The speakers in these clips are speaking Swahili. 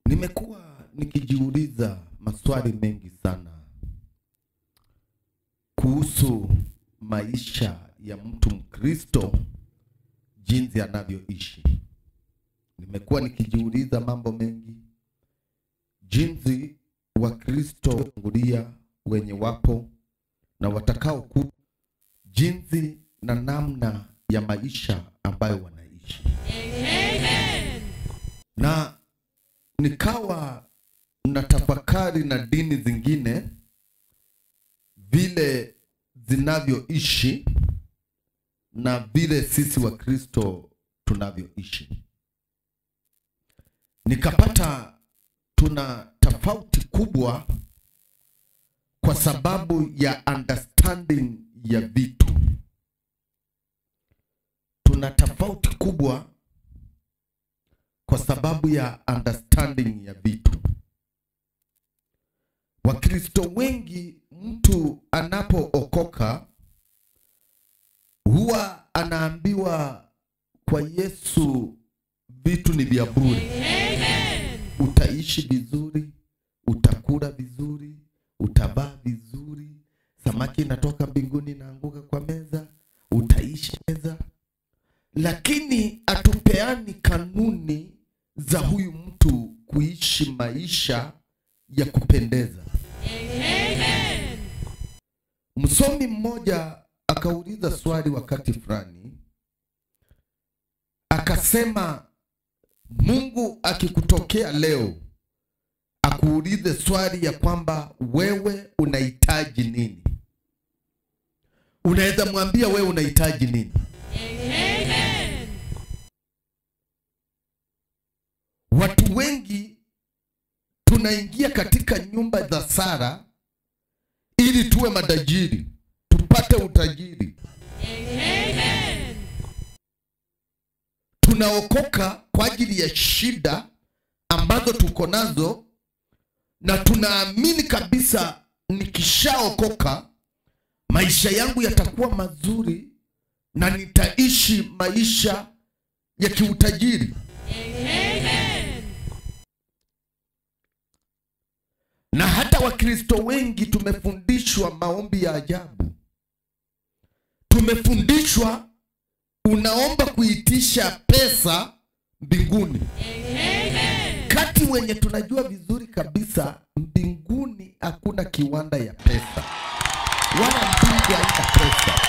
Nimekuwa nikijiuliza maswali mengi sana kuhusu maisha ya mtu Mkristo, jinsi anavyoishi. Nimekuwa nikijiuliza mambo mengi, jinsi Wakristo ngulia wenye wapo na watakao ku, jinsi na namna ya maisha ambayo wanaishi. Amen. Na nikawa natafakari na dini zingine vile zinavyoishi na vile sisi Wakristo tunavyoishi. Nikapata tuna tofauti kubwa kwa sababu ya understanding ya vitu. Tuna tofauti kubwa kwa sababu ya understanding ya vitu. Wakristo wengi, mtu anapookoka huwa anaambiwa kwa Yesu vitu ni vya bure. Amen. Utaishi vizuri, utakula vizuri, utavaa vizuri, samaki inatoka mbinguni inaanguka kwa meza, utaishi meza. Lakini atupeani kanuni za huyu mtu kuishi maisha ya kupendeza. Amen. Msomi mmoja akauliza swali wakati fulani, akasema, Mungu akikutokea leo akuulize swali ya kwamba wewe unahitaji nini, unaweza mwambia wewe unahitaji nini? Amen. Watu wengi tunaingia katika nyumba za sara ili tuwe matajiri, tupate utajiri. Amen. Tunaokoka kwa ajili ya shida ambazo tuko nazo, na tunaamini kabisa nikishaokoka maisha yangu yatakuwa mazuri na nitaishi maisha ya kiutajiri. Amen. Na hata Wakristo wengi tumefundishwa maombi ya ajabu. Tumefundishwa unaomba kuitisha pesa mbinguni. Amen. Kati wenye tunajua vizuri kabisa mbinguni hakuna kiwanda ya pesa, wala mbingu haina pesa.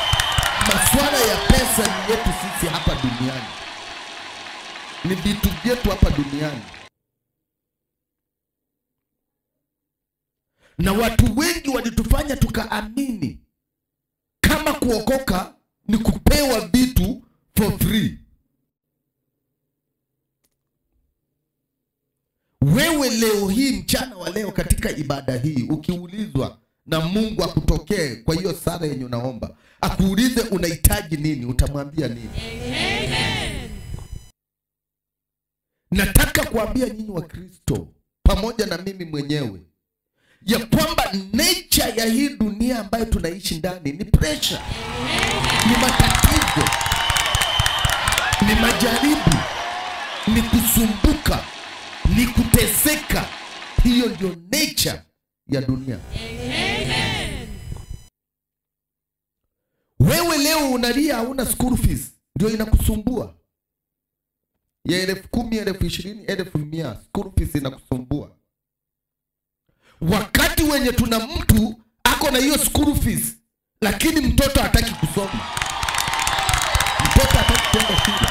Masuala ya pesa ni yetu sisi hapa duniani, ni vitu vyetu hapa duniani. Na watu wengi walitufanya tukaamini kama kuokoka ni kupewa vitu for free. Wewe leo hii, mchana wa leo, katika ibada hii, ukiulizwa na Mungu akutokee kwa hiyo sala yenye unaomba, akuulize unahitaji nini, utamwambia nini? Amen. Nataka kuambia nyinyi wa Kristo pamoja na mimi mwenyewe ya kwamba nature ya hii dunia ambayo tunaishi ndani ni pressure. Amen. Ni matatizo, ni majaribu, ni kusumbuka, ni kuteseka. Hiyo ndio nature ya dunia. Amen. Wewe leo unalia hauna school fees, ndio inakusumbua. Ya 10,000, 20,000, 100,000, school fees inakusumbua. Wakati wenye tuna mtu ako na hiyo school fees, lakini mtoto hataki kusoma, mtoto hataki kwenda shule,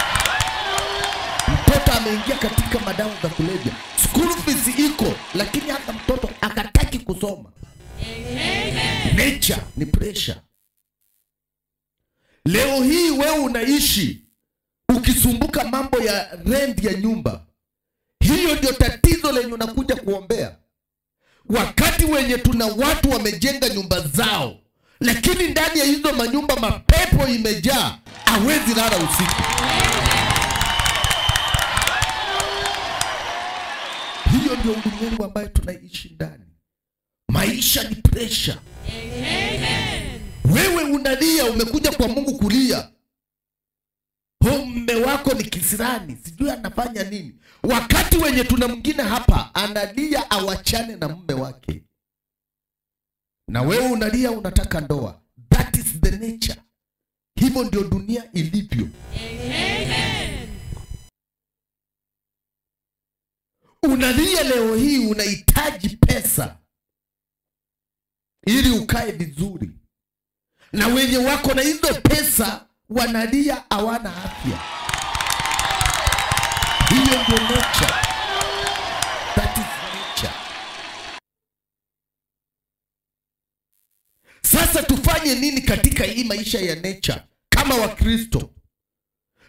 mtoto ameingia katika madawa za kulevya. School fees iko, lakini hata mtoto akataki kusoma. Amen. Nature ni pressure. Leo hii wewe unaishi ukisumbuka mambo ya rent ya nyumba. Hiyo ndio tatizo lenye unakuja kuombea. Wakati wenye tuna watu wamejenga nyumba zao, lakini ndani ya hizo manyumba mapepo imejaa, hawezi lala usiku. Hiyo ndio ulimwengu ambayo tunaishi ndani. Maisha ni pressure. Amen. Wewe unalia, umekuja kwa Mungu kulia. Mume wako ni kisirani, sijui anafanya nini. Wakati wenye tuna mwingine hapa analia awachane na mume wake, na wewe unalia unataka ndoa. That is the nature. Hivyo ndio dunia ilivyo. Amen. Unalia leo hii unahitaji pesa ili ukae vizuri, na wenye wako na hizo pesa wanalia hawana afya. Hiyo ndio nature. That is nature. Sasa tufanye nini katika hii maisha ya nature kama Wakristo?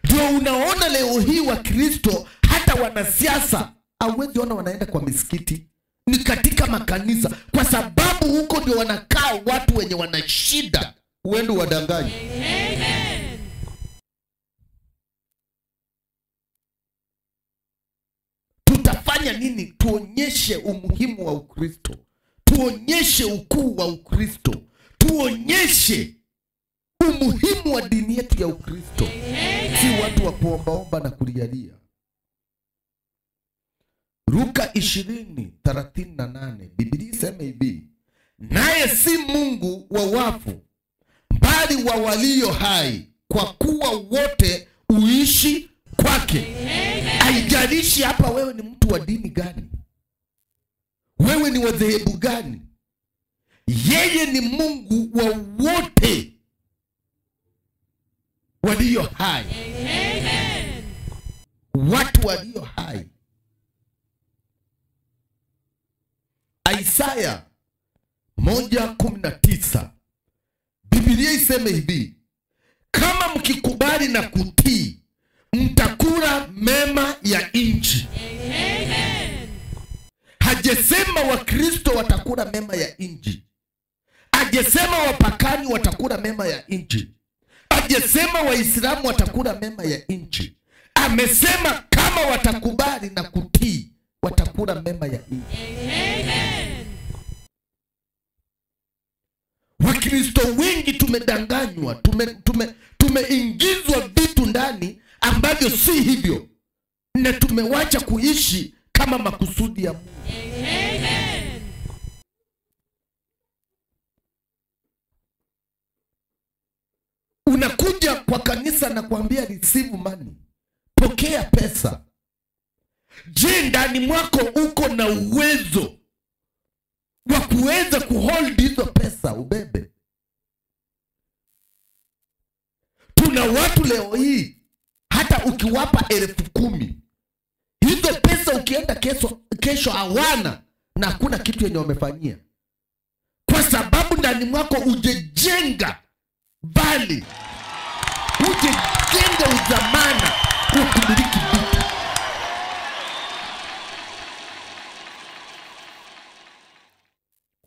Ndio unaona leo hii Wakristo hata wanasiasa hauwezi ona wanaenda kwa misikiti, ni katika makanisa, kwa sababu huko ndio wanakaa watu wenye wana shida. Uende wadanganye. Amen. Tutafanya nini? Tuonyeshe umuhimu wa Ukristo, tuonyeshe ukuu wa Ukristo, tuonyeshe umuhimu wa dini yetu ya Ukristo. Amen. Si watu wa kuombaomba na kulialia. Luka 20:38, Biblia isema hivi: naye si Mungu wa wafu, bali wa walio hai, kwa kuwa wote uishi kwake. Haijalishi hapa wewe ni mtu wa dini gani, wewe ni wa dhehebu gani, yeye ni Mungu wa wote walio hai. Amen. Watu walio hai. Isaya 1:19, Biblia iseme hivi: kama mkikubali na kutii, mtakula mema ya nchi. Amen. Hajesema Wakristo watakula mema ya nchi. Hajesema wapakani watakula mema ya nchi. Hajesema Waislamu watakula mema ya nchi. Amesema kama watakubali na kutii, watakula mema ya nchi. Amen. Wakristo wengi tumedanganywa, tumeingizwa vitu ndani ambavyo si hivyo, na tumewacha kuishi kama makusudi ya Mungu. Amen. Unakuja kwa kanisa na kuambia receive money, pokea pesa. Je, ndani mwako uko na uwezo wa kuweza kuhold hizo pesa ubebe? Tuna watu leo hii hata ukiwapa 10,000 hizo pesa, ukienda kesho hawana, na hakuna kitu yenye wamefanyia, kwa sababu ndani mwako ujejenga bali ujejenga uzamana wa kumiliki vitu.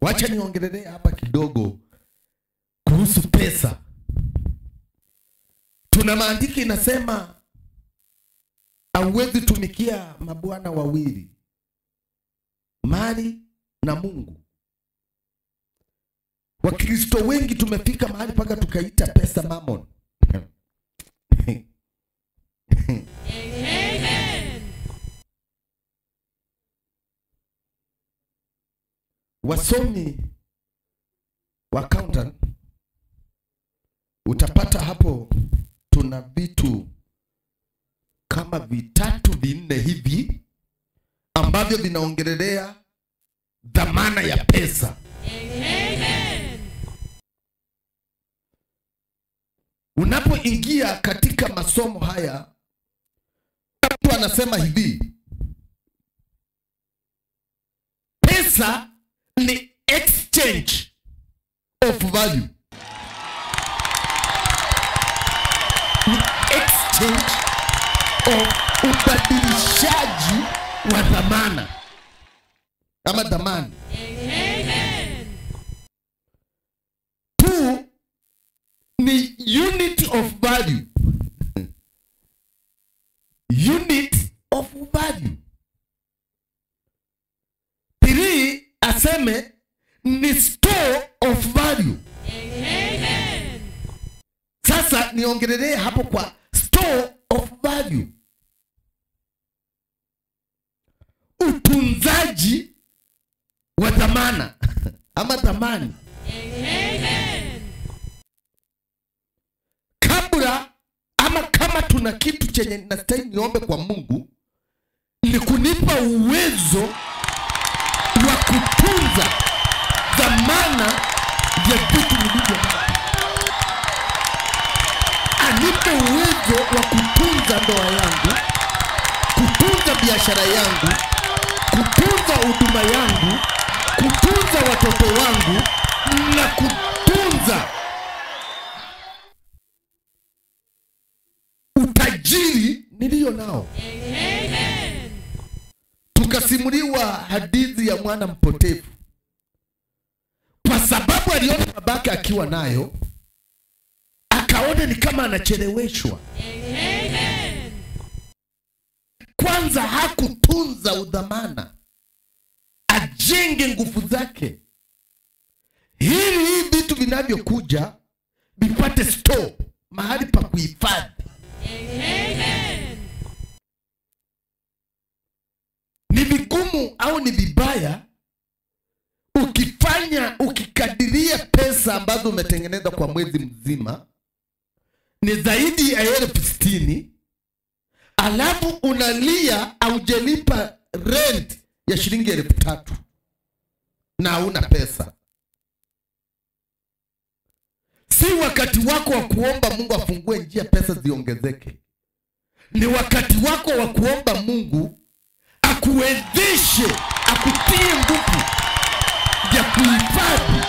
Wacha niongelee hapa kidogo kuhusu pesa. Tuna maandiki inasema hauwezi tumikia mabwana wawili, mali na Mungu. Wakristo wengi tumefika mahali paka tukaita pesa mammon. Amen. Wasomi wa accountant utapata hapo tuna vitu kama 3 4 hivi ambavyo vinaongelelea dhamana ya pesa. Amen. Unapoingia katika masomo haya, mtu anasema hivi: pesa ni exchange of value. Ni exchange of ubadilishaji wa dhamana ama dhamani. Amen. 2 ni unit of value. Unit of value. 3 aseme ni store of value. Amen. Sasa niongelee hapo kwa store value. Utunzaji wa dhamana ama thamani. Amen. Kabla ama kama tuna kitu chenye nastahili niombe kwa Mungu ni kunipa uwezo wa kutunza dhamana ya vitu nilivyo navyo. Anipe uwezo wa kutunza ndoa yangu, kutunza biashara yangu, kutunza huduma yangu, kutunza watoto wangu na kutunza utajiri nilio nao. Amen. Tukasimuliwa hadithi ya mwana mpotevu. Kwa sababu aliona babake akiwa nayo, akaona ni kama anacheleweshwa. Amen. Kwanza hakutunza udhamana, ajenge nguvu zake ili hivi vitu vinavyokuja vipate store, mahali pa kuhifadhi. Amen. Ni vigumu au ni vibaya ukifanya, ukikadiria pesa ambazo umetengeneza kwa mwezi mzima ni zaidi ya 60,000, alafu unalia haujalipa rent ya shilingi 3,000 na huna pesa. Si wakati wako wa kuomba Mungu afungue njia pesa ziongezeke. Ni wakati wako wa kuomba Mungu akuwezeshe, akutie nguvu ya kuhifadhi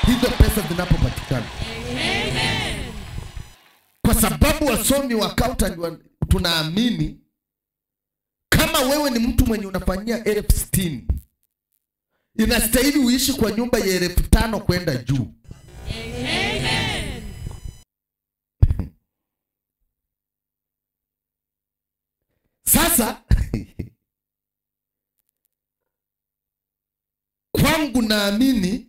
hizo pesa zinapopatikana. Amen. Kwa sababu wasomi wa accountant tunaamini kama wewe ni mtu mwenye unafanyia 60,000, inastahili uishi kwa nyumba ya 5,000 kwenda juu. Amen. Sasa kwangu naamini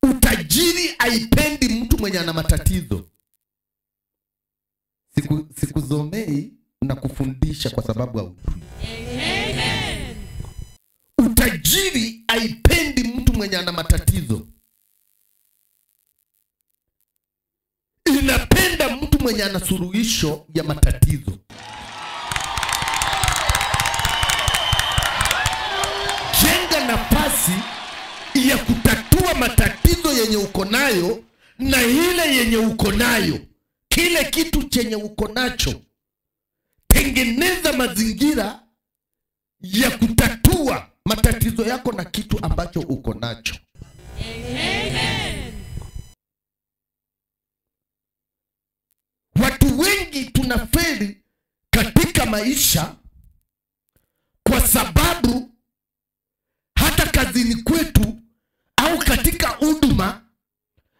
utajiri haipendi mtu mwenye ana matatizo. Sikuzomei na kufundisha kwa sababu haujui. Amen. Utajiri haipendi mtu mwenye ana matatizo. Inapenda mtu mwenye ana suluhisho ya matatizo. Jenga nafasi ya kutatua matatizo yenye uko nayo na ile yenye uko nayo. Kile kitu chenye uko nacho, tengeneza mazingira ya kutatua matatizo yako na kitu ambacho uko nacho. Amen. Watu wengi tunafeli katika maisha kwa sababu hata kazini kwetu au katika huduma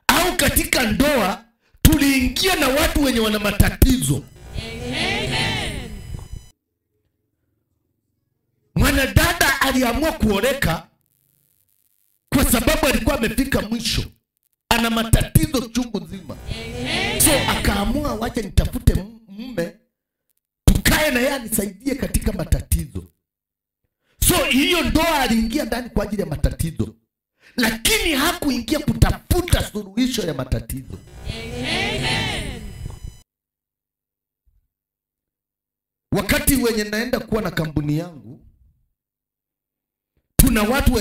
au katika ndoa tuliingia na watu wenye wana matatizo. Amen. Mwanadada aliamua kuoleka kwa sababu alikuwa amefika mwisho, ana matatizo chungu nzima. So akaamua wacha nitafute mume tukae na yeye anisaidie katika matatizo. So hiyo ndoa aliingia ndani kwa ajili ya matatizo, lakini hakuingia kutafuta suluhisho ya matatizo. Amen. Wakati wenye naenda kuwa na kampuni yangu, tuna watu